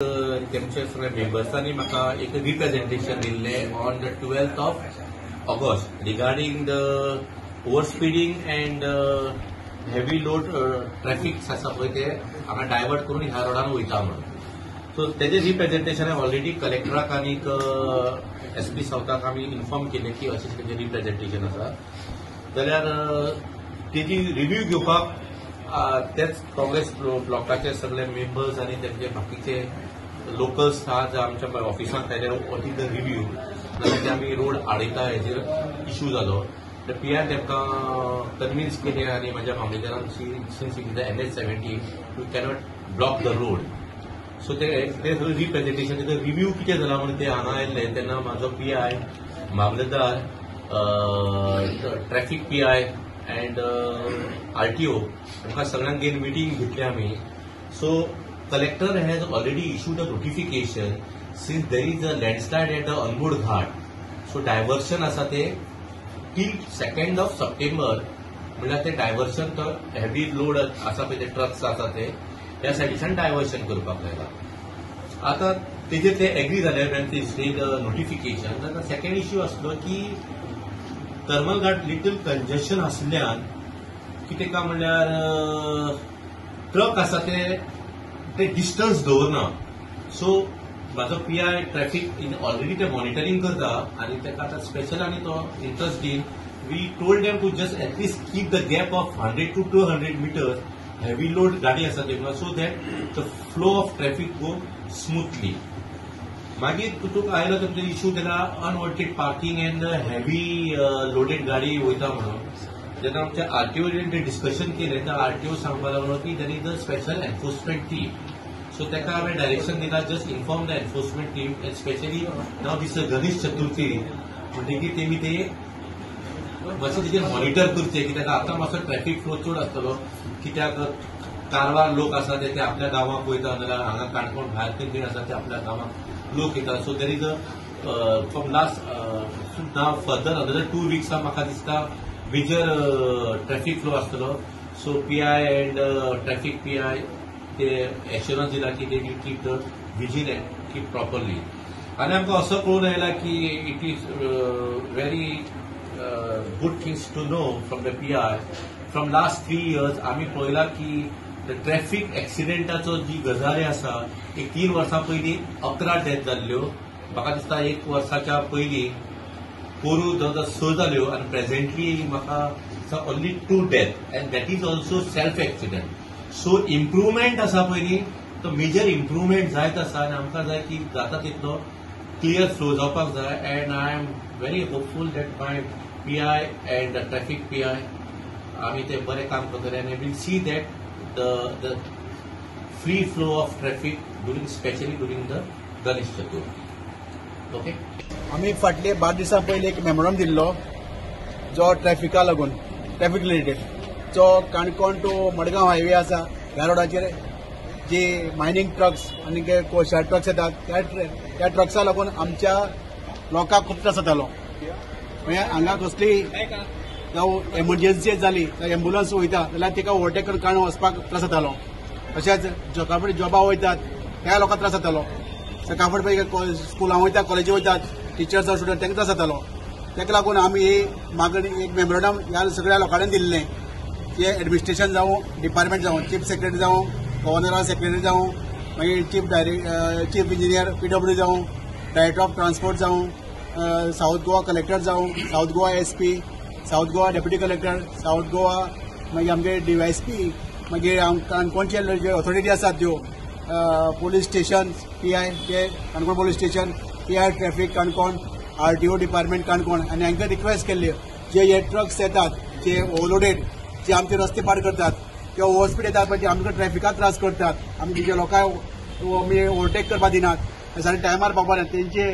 तेमचे सगळे मेंबर्सांनी म्हाका एक रिप्रेझेंटेशन दिल्लें on the 12th of August regarding the over speeding and heavy load traffic आसा पळय, ते हांगा डायवर्ट करून ह्या रोडान वयता म्हणून. सो तेजें रिप्रेझेंटेशन ऑलरेडी कलेक्टराक आनीक एसपी सावथाक आमी इन्फॉर्म केलें की अशें तेजें रिप्रेझेंटेशन आसा. जाल्यार तेजी रिव्यू घेवपाक तेच काँग्रेस ब्लॉकाचे सगळे मेंबर्स आनी तेमचे बाकीचे लोकल्स आहा जे आमच्या ऑफिसांत आयले. What is the review? जाल्यार ते आमी रोड आडयता हेजेर इशू जालो. तर पीआय तांकां कन्विन्स केलें आनी म्हाज्या मामलेदारान, since it is the NH 17, you cannot block the road. So ते ते सगळें रिप्रेझेंटेशन, तेजो रिव्यू कितें जाला म्हणून ते हांगा आयिल्ले. तेन्ना म्हाजो पीआय, मामलेदार, ट्रॅफिक पीआय अँड आरटीओ तांकां सगळ्यांक घेवन मिटींग घेतली आमी. So collector has already issued a notification since there is a landslide at the Anmod Ghat, so diversion आसा ते टील 2nd of September. म्हणल्यार ते डायवर्शन तर हेवी लोड आसा पळय, ते ट्रक्स आसा, ते त्या सायडीच्यान डायवर्शन करपाक लायला. आतां तेजेर ते एग्री जाले when they see the notification. जाल्यार सेकंड इश्यू आसलो की करमल घाट लिटल कंजेशन आसल्यान कितें काय म्हणल्यार ट्रक आसा ते ते डिस्टन्स दवरना. सो म्हाजो पीआय ट्रॅफिक इन ऑलरेडी ते मॉनिटरींग करता आनी ताका आतां स्पेशल आनी तो interest Deen we told them to just at least keep the gap of 100 to 200 meters, heavy load गाडी आसा तेंकां, so that the flow of traffic go smoothly. मागीर तुका आयलो तेमचो इशू जाल्यार unwanted parking and heavy loaded गाडी वयता म्हणून. जेन्ना आमच्या आरटीओ ते डिस्कशन केलें, तर आरटीओ सांगपाक लागलो की there is a special enforcement team. So ताका हांवें डायरेक्शन दिला, just inform the enforcement team and specially now this Ganesh Chaturthi म्हणटकीर तेमी ते मातशें तेजेर मॉनिटर करचें, कित्याक आतां मातसो ट्रॅफिक फ्लो चड आसतलो, कित्याक कारवार लोक आसा ते आपल्या गांवाक वयता, नाजाल्यार हांगा काणकोण भायर खंय खंय आसा ते आपल्या गांवाक लोक येता. So there is a from last now further another 2 विक्सा म्हाका दिसता मेजर ट्रॅफिक फ्लो आसतलो. So PI and traffic PI ते एश्युरन्स दिला की they will keep the vigil and keep properly. आनी आमकां असो कळून आयला की it is very good things to know from the PI. From last 3 years आमी पळयला की ट्रॅफिक एक्सिडेंटाचो जी गजाली आसा, एक 3 वर्सां पयलीं 11 डेथ जाल्ल्यो. म्हाका दिसता एक वर्साच्या पयलीं पोरूं जवळ स जाल्यो आनी प्रेझेंटली म्हाका दिसता only two death and that is also self accident. So improvement आसा पयलीं तो मेजर इम्प्रुवमेंट जायत आसा आनी आमकां जाय की जाता तितलो क्लियर फ्लो जावपाक जाय. And I am very hopeful that my PI and the traffic PI आमी ते बरें काम करतले आनी we'll see that the free flow of traffic during, specially during the Ganesh Chaturthi. Okay. आमी फाटले 12 दिसां पयलीं एक मेमोरंडम दिल्लो जो ट्रॅफिका लागून, ट्रॅफिक रिलेटेड, जो काणकोण टू मडगांव हायवे आसा, ह्या रोडाचेर जी मायनींग ट्रक्स आनी कोळशा ट्रक्स येतात, त्या ट्रक्सा लागून आमच्या लोकांक खूब त्रास जातालो. म्हणजे हांगा कसली जावं एमर्जन्सी जाली जाल्यार एम्बुलन्स वयता जाल्यार तिका ओवरटेक करून काडून वचपाक त्रास जातालो. तशेंच सकाळ फुडें जॉबा वयतात त्या लोकांक त्रास जातालो. सकाळ फुडें स्कुलां वयता, कॉलेजी वयतात टिचर्स जावं स्टुडंट, तांकां त्रास जातालो. ताका लागून आमी ही मागणी एक मेमोरंडम ह्या सगळ्या लोकांनी दिल्लें की एडमिनिस्ट्रेशन जावं, डिपार्टमेंट जावं, चीफ सेक्रेटरी जावं, गव्हर्नरा सेक्रेटरी जावं, मागीर चीफ इंजिनियर पीडब्ल्यू जावं, डायरेक्टर ऑफ ट्रान्सपोर्ट जावं, सावथ गोवा कलेक्टर जावं, south Goa SP, south Goa deputy collector, south Goa मागीर आमचे डीवायएसपी, मागीर काणकोणचे जे ऑथॉरिटी आसात त्यो पोलीस स्टेशन पीआय, ते Canacona police station PI, traffic Canacona, RTO department Canacona आनी हांकां रिक्वेस्ट केल्ली, जे हे ट्रक्स येतात जे ओवरलोडेड, जे आमचे रस्ते पाड करतात किंवा ओवर स्पीड येतात, पण जे आमकां ट्रॅफिकाक त्रास करतात, आमचे लोकांक आमी ओवरटेक करपाक दिनात, सारके टायमार पावपा ना, तेंचे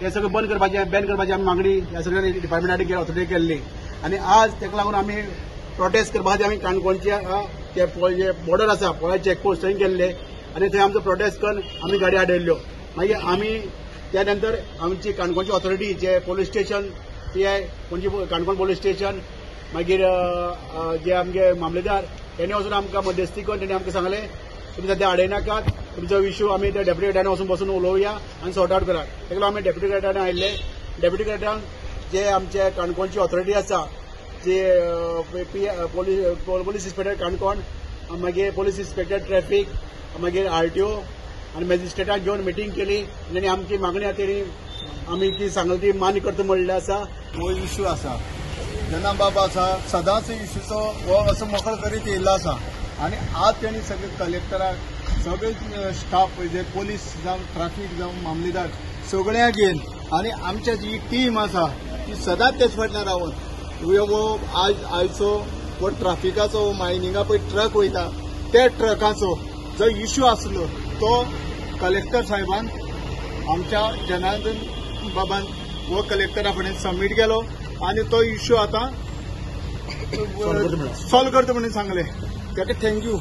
हे सगळें बंद करपाचें, बॅन करपाची आमी मागणी ह्या सगळ्या डिपार्टमेंटाक ऑथॉरिटी केल्ली. आनी आज ताका लागून आमी प्रोटेस्ट करपा खातीर आमी काणकोणचे ते जे बॉर्डर आसा, पोळ्या चॅकपोस्ट, थंय गेल्ले आनी थंय आमचो प्रोटेस्ट करून आमी गाडी आडयल्ल्यो. मागीर आमी त्या नंतर आमची काणकोणची ऑथॉरिटी जे police station PI Panaji Canacona police station, मागीर जे आमचे मामलेदार, तेणी वचून आमकां मध्यस्थी करून तेणी आमकां सांगलें तुमी सद्या आडयनाकात, तुमचो इश्यू आमी त्या डेप्युटी कलेक्टरान वचून बसून उलोवया आनी सॉर्ट आवट करात. ताका लागून आमी डेप्युटी कलेक्टरान आयिल्ले. डेप्युटी कलेक्टरान जे आमचे काणकोणची ऑथॉरिटी आसा, जे पोलीस इन्स्पेक्टर काणकोण, मागीर पोलीस इन्स्पेक्टर ट्रॅफिक, मागीर आरटीओ आनी मॅजिस्ट्रेटाक घेवन मिटींग केली आनी आमची मागणी आसा तेणी आमी ती सांगली ती मान्य करता म्हणलें आसा. हो इश्यू आसा जेन्ना बाबा आसा सदांच इश्यूचो हो असो मोकळो करीत येयल्लो आसा आनी आज तेणी सगळे कलेक्टराक सगळे स्टाफ जे पोलीस जावं ट्राफीक जावं मामलेदार सगळ्यांक घेवन आनी आमच्या जी टीम आसा ती सदांच तेच फाटल्यान रावन हो आज आयचो हो ट्राफिकाचो मायनिंगा पळय ट्रक वयता त्या ट्रकाचो जो इश्यू आसलो तो कलेक्टर साहेबान आमच्या जनार्दन बाबान हो कलेक्टरा कडेन सबमीट केलो आनी तो इश्यू आतां सॉल्व करता म्हणून सांगलें. ताका thank you.